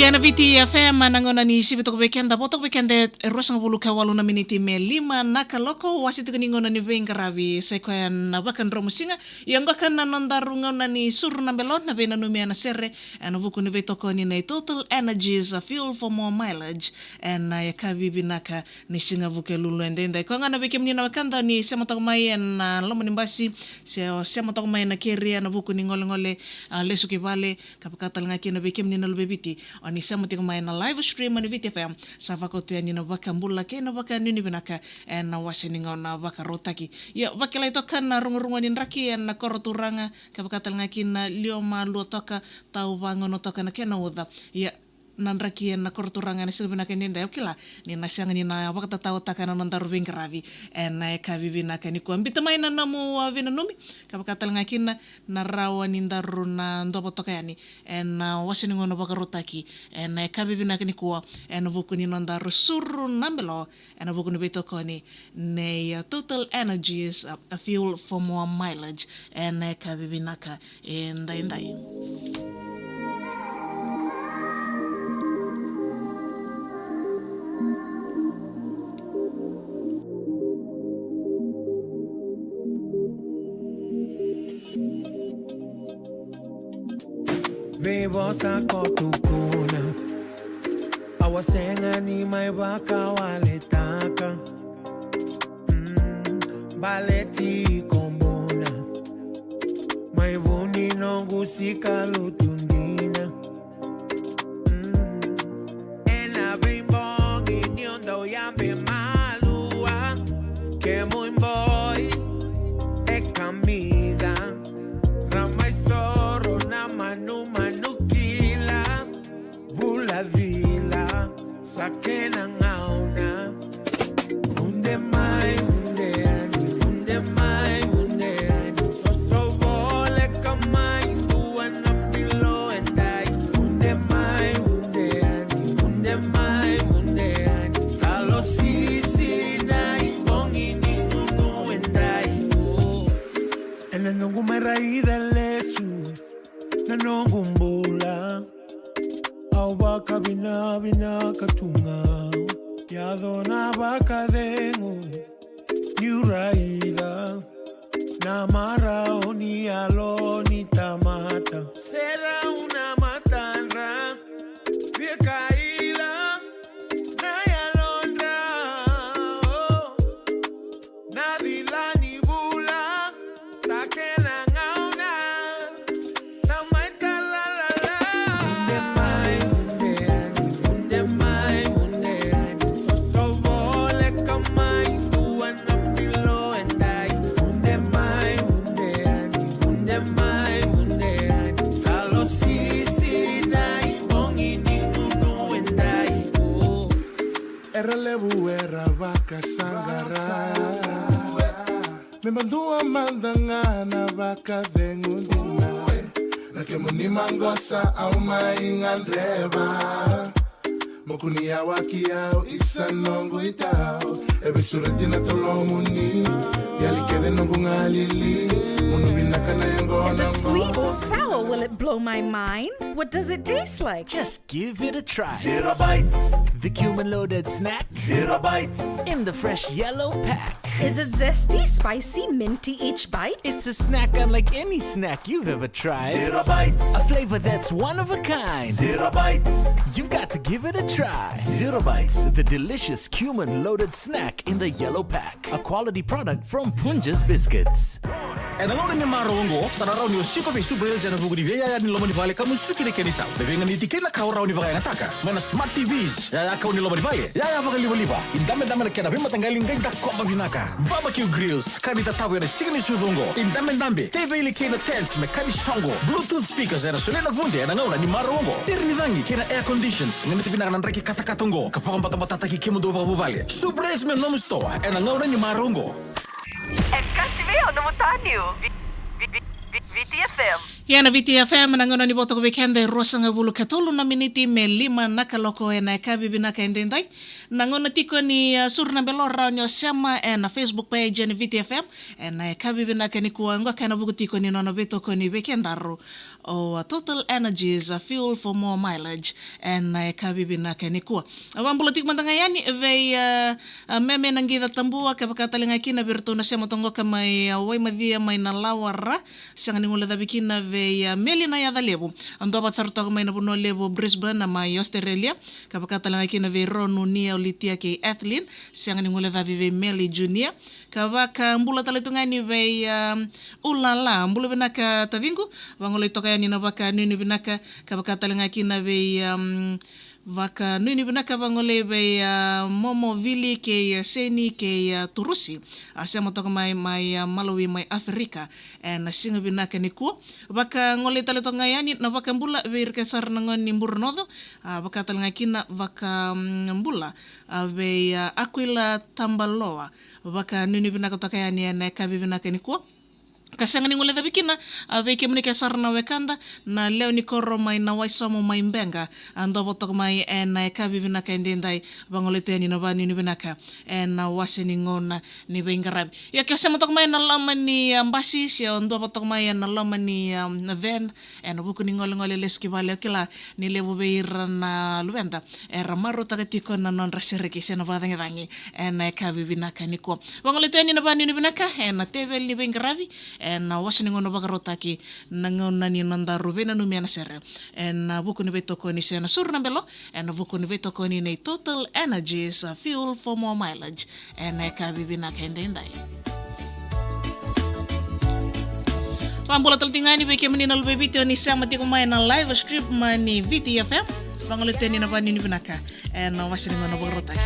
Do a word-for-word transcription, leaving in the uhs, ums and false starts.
Ena Viti F M, na gauna ni sivi toka vei keda, vo toka vei keda e ruasagavulu ka walu na miniti me lima na kaloko, wase tiko ni gauna ni veiqaravi, sa i koya na vakadromusiga. Ia oqo ka na nodaru gauna ni suru na belo, na veinanumi ena sere, ena vuku ni veitokoni nei Total Energies, a fuel for more mileage, ena yakavi vinaka ni siga Vukelulu edaidai. Koya ga na vei kemuni na wekada ni sema toka mai ena loma ni basi, se o sema toka mai ena keri ena vuku ni golegole, a, lesu ki vale, ka vaka tale ga kina vei kemuni na luve i Viti, o ni sema tiko mai ena live stream ni Viti F M, sa vakauta yani na vakabula kei na vakanuinui vinaka ena wase ni gauna vakarautaki. Ia, vakilai toka na rugurugua ni draki ena koro turaga, ka vaka tale ga kina lio malua toka, tau vagauna toka na kena uca. Ia, na draki ena koro turaga ena siga vinaka edaidai, au kila ni na sega ni na vakatatawataka na nodaru veiqaravi ena yakavi vinaka nikua. Biuta mai na nomu, a, veinanumi, ka vaka tale ga kina na rawa ni daru na dovo toka yani ena wase ni gauna vakarautaki ena yakavi vinaka nikua, ena vuku ni nodaru suru na belo, ena vuku ni veitokoni nei, a, Total Energies, a, a fuel for more mileage, ena yakavi vinaka edaidai. Veivosa ko tukuna, au a sega ni mai vakawaletaka. Mm, baleti ko buna, mai vu ni noqu sikalutu dina. Mm, ena veibogi ni o dau yabe malua, kemu iboi e kamica, ra mai soro na manumanu kila. Vula cila, sa kena gauna. Vunde mai, vunde yani, vunde mai, vunde yani. Toso voleka mai, dua na bilo edai. Vunde mai, vunde yani, vunde mai, vunde yani. Kalo sisi na ibogi ni nunu edai. Oh. Ena noqu mai raica lesu na noqu bula. Au vakavinavinaka tu ga, yaco na vakacegu niu raica na marau ni yalo ni tamata. Serau na matadra, via kaila na yalodra, oh. Na cila ni vula, sa kena gauna, sa mai talalala. Vunde mai, vunde yani, vunde mai, vunde yani. Toso voleka mai, dua na bilo edai. Vunde mai, vunde yani, vunde mai, vunde yani. Kalo sisi na ibogi ni nunu edai. Oh. Era levu era vakasaqara. Me madua mada ga na vakacegu dina. Na kemuni maqosa au mai gadreva. Mo kua ni yawaki au isa noqu itau. E veisureti na tolomuni. Yali kece noqu galili. Mo nu vinaka na yaqona. Is it sweet or sour? Will it blow my mind? What does it taste like? Just give it a try. Zero Bites. The cumin loaded snack. Zero Bites. In the fresh yellow pack. Is it zesty, spicy, minty each bite? It's a snack unlike any snack you've ever tried. Zero Bites. A flavor that's one of a kind. Zero Bites. You've got to give it a try. Zero Bites, the delicious cumin loaded snack in the yellow pack. A quality product from Punjas Biscuits. Ena gauna ni marau oqo, sa na rawa ni o siko vei Subrails ena vuku ni veiyaya ni loma ni vale ka musuki na kena isau. Me veiganiti kei na ka o rawa ni vakayagataka. Mai na smart T Vs, yaya kau ni loma ni vale, yaya vakalivaliva. Idabedabe na kena veimataqali qai dakoba vinaka. Barbecue grills, ka ni tatavu ena siga ni sucu oqo. Idabedabe, teiveli kei na tents me ka ni soqo. Bluetooth speakers ena solia na vude ena gauna ni marau oqo. Tiri ni cagi kei na air conditions, ganita vinaka na draki katakata oqo. Ka vakabatabatataki kemudou vakavuvale. Subrails me nomu sitoa ena gauna ni marau oqo. E kaci vei au na mataniu. Vi-, vi-, vi-, vi-, Viti F M. Ia na Viti F M, na gauna ni vo toka vei keda e ruasagavulu ka tolu na miniti me lima na kaloko ena yakavi vinaka edaidai. Na gauna tiko ni, uh, suru na belo rawa ni o sema ena Facebook page ni Viti F M. Ena yakavi vinaka nikua, oqo ka ena vuku tiko ni nona veitokoni vei kedaru o, uh, Total Energies, uh, fuel for more mileage. Ena yakavi vinaka nikua. A, vakabula tiko mada ga yani vei, uh, uh, Meme Naqica Tabua, ka vaka tale ga kina vei iratou na sema toka oqo ka mai, uh, Waimacia mai Nalawa ra. Sega ni guilecavi kina vei, uh, Meli Nayacalevu. A dua vata sara toka mai na vanua levu o Brisbane mai Australia. Ka vaka tale ga kina vei Ronu, Nia, Litia kei Ethelyn. Sega ni guilecavi vei Meli Junior. Ka vakabula tale tu ga yani vei, um, Ulala. Bula vinaka taciqu. Vagolei toka yani na vakanuinui vinaka. Ka vaka tale ga kina vei, um, vakanuinui vinaka vagolei vei, uh, Momo, Vili kei, uh, Seni kei, uh, Turusi. A sema toka mai, mai, uh, Malawi mai Afrika. Ena siga vinaka nikua. Vakagolei tale toka ga yani na vakabula vei ira kece sara na gone ni Bure North. A vaka tale ga kina vaka, um, bula, a, vei, a, Aquila Tabaloa. Vakanuinui vinaka toka yani ena yakavi vinaka nikua. Ka sega ni guilecavi kina, a, vei kemuni kece sara na wekada, na lewe ni koro mai Nawaisomo mai Beqa. A dua vata toka mai ena yakavi vinaka edaidai. Vagolei tu yani na vakanuinui vinaka ena wase ni gauna ni veiqaravi. Ia ke o sema toka mai ena loma ni, a, basi, se o dua vata toka mai ena loma ni, a, van, ena vuku ni golegole lesu ki vale, o kila ni levu vei ira na luveda era marautaka tiko na nodra sereki se na vakacagicagi ena yakavi vinaka nikua. Vagolei tu yani na vakanuinui vinaka ena teveli ni veiqaravi ena wase ni gauna vakarautaki, na gauna ni nodaru veinanumi ena sere, ena vuku ni veitokoni se na suru na belo, ena vuku ni veitokoni nei Total Energies, a, fuel for more mileage. Ena yakavi vinaka edaidai. Vakabula tale tiko ga yani vei kemuni na luve i Viti o ni sema tiko mai ena live stream mai ni Viti F M. Vagolei tu yani na vakanuinui vinaka ena wase ni gauna vakarautaki.